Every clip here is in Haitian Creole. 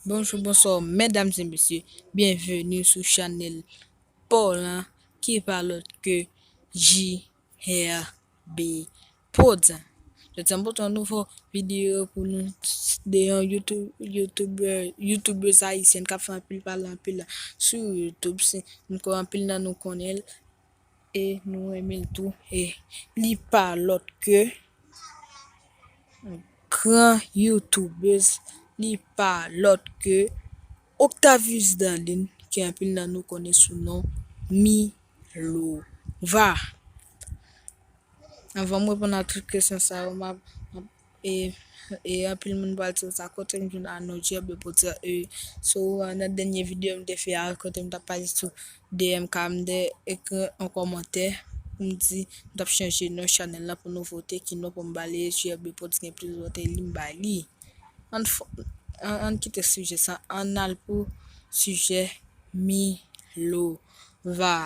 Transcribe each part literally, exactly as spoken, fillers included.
Bonjou, bonswa, medam e mesye. Byenveni sou chanèl pa w lan ki pa lòt ke J R B Pods. Jodi a m pote yon nouvo videyo pou nou de yon YouTube, YouTuber, YouTubeuse ayisyèn k ap fè anpil pale anpil sou YouTube. Se, m kwè anpil nan nou konnen l e nou renmen l tou. E li pa lòt ke gran YouTubeuse, li pa lòt ke Octavius Darline, ke anpil nan nou konnen sou non Milova. Anvan m reponn a tout kesyon sa yo, m ap, m ap, e, e anpil moun pral di sa, kote m jwenn a non J R B Pods, e, sou, nan dènye videyo m te fè a, kote m t ap pale sou D M K, m te ekri yon kòmantè pou m di m t ap chanje non chanèl la pou nouvote, ki non pou m ba li, J R B Pods gen plis vote, li m ba li. Ann fò-, ann, ann kite sijè sa, ann al pou sijè Milova.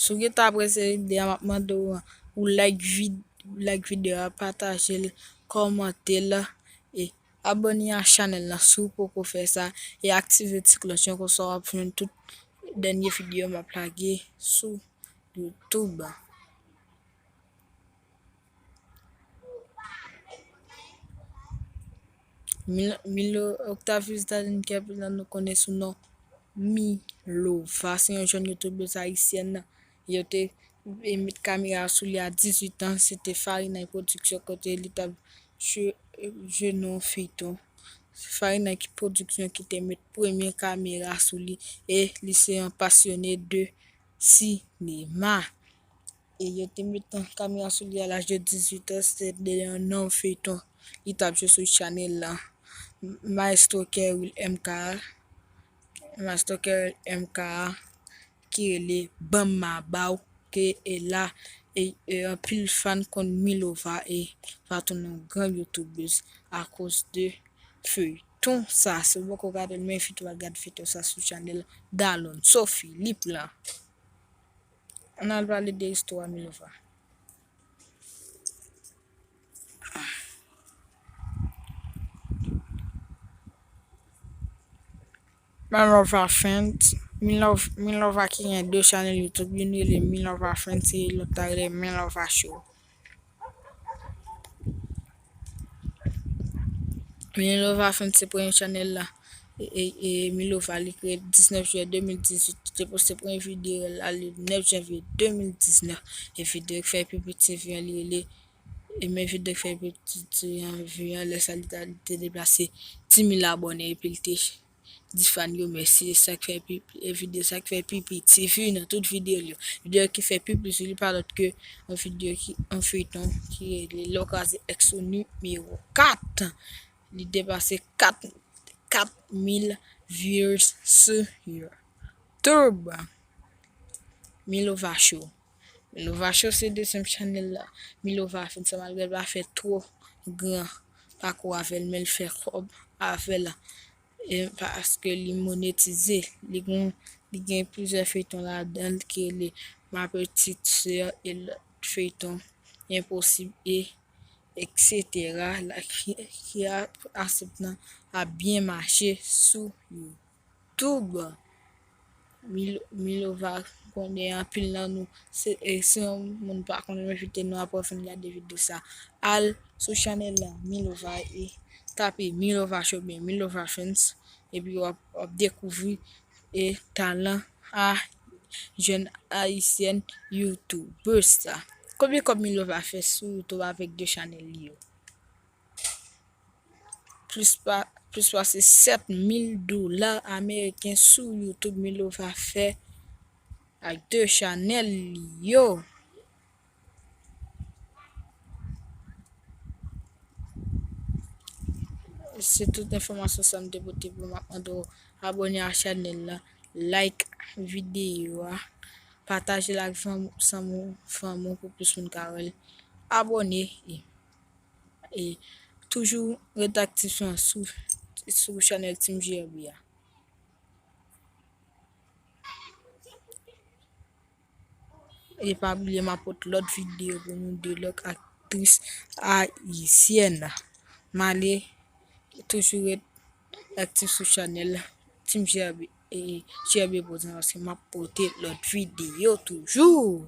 Si w gentan apresye videyo a, m ap mande w, ou like vid-, like videyo a, pataje l, kòmante l, e abòne a chanèl la si w poko fè sa, e aktive ti klòch lan, konsa w ap jwenn tout dènye videyo m ap lage sou YouTube. Mil-, Milo, Octavius Darline, ke anpil nan nou konnen sou non Milova, se yon jèn youtubeuse ayisyèn. Yo te, e, met kamera sou li a dizuit an, se te Farinay Production kote li t ap jwe, jwe nan yon feyton. Se Farinay ki pwodiksyon ki te met premye kamera sou li e li se yon pasyone de sinema. E yo te met kamera sou li a laj de dizuit an, se te de yon non feyton li t ap jwe sou chanèl la. Maestro Kerwil M K, Maestro Kerwil M K ki rele Ban m ma ba w, ke e la, e, e anpil fan konn Milova e va tounen yon gran youtubeuse akoz de feyton sa. Si w poko gade l, m envite w al gade feyton sa sou chanèl Dalonso Philippe la. Ann al pale de istwa Milova. Milova Friends, Milova, Milova ki gen de chanèl YouTube, youn rele Milova Friends e lòt la rele Milova Show. Milova Friends se premye chanèl la. E, e, e Milova li kreye diznèf jiyè de mil dizuit. Li te poste premye videyo l la le nèf janvye de mil diznèf. E videyo ki fè pi piti vi an li rele, e men videyo ki fè pi piti vi an, lè sa li ta, li te deplase dis mil abòne epi li te di fan yo mèsi. E sa k fè pi, e videyo sa k fè pi piti vi nan tout videyo l yo. Videyo ki fè pi plis vi li pa lòt ke yon videyo ki, yon feyton ki rele Lè w kraze èks ou nimewo kat. Li depase kat, kat mil viewers sou YouTube. Milova Show. Milova Show se dezyèm chanèl la. Milova fè sa malgre l pa fè twò gran pakou avè l, men l fè kòb avè l. E paske li monetize, li gen, li gen plizyè feyton ladan l ki rele Ma Petite Sœur e lòt feyton Enposib e et cetera la ki, ki a, aseptan ap byen mache sou YouTube. Mil-, Milova konnen anpil nan nou. Se, e, si yon moun pa konnen, m envite nou apre w fin gade videyo sa. Al sou chanèl la, Milova, e tape Milova Show oubyen Milova Friends, epi w ap, w ap dekouvri, e, talan a jèn ayisyèn youtubeuse sa. Konbyen kòb Milova fè sou YouTube avèk de chanèl li yo? Plis pa, plis pase sèt mil dola ameriken sou YouTube Milova fè ak de chanèl li yo. Se tout enfòmasyon sa m te pote pou w. M ap mande w abòne a chanèl la, like videyo a, pataje l ak fanm, zanmi w, fanmi w pou plis moun ka wè l. Abòne e, e toujou ret aktif sou, sou chanèl Team J R B a. E pa bliye, m ap pote lòt videyo pou nou de lòt aktris ayisyèn. M ale toujou ret aktif sou chanèl Team G R B, e, G R B Prodzen, paske m ap pote lòt videyo toujou.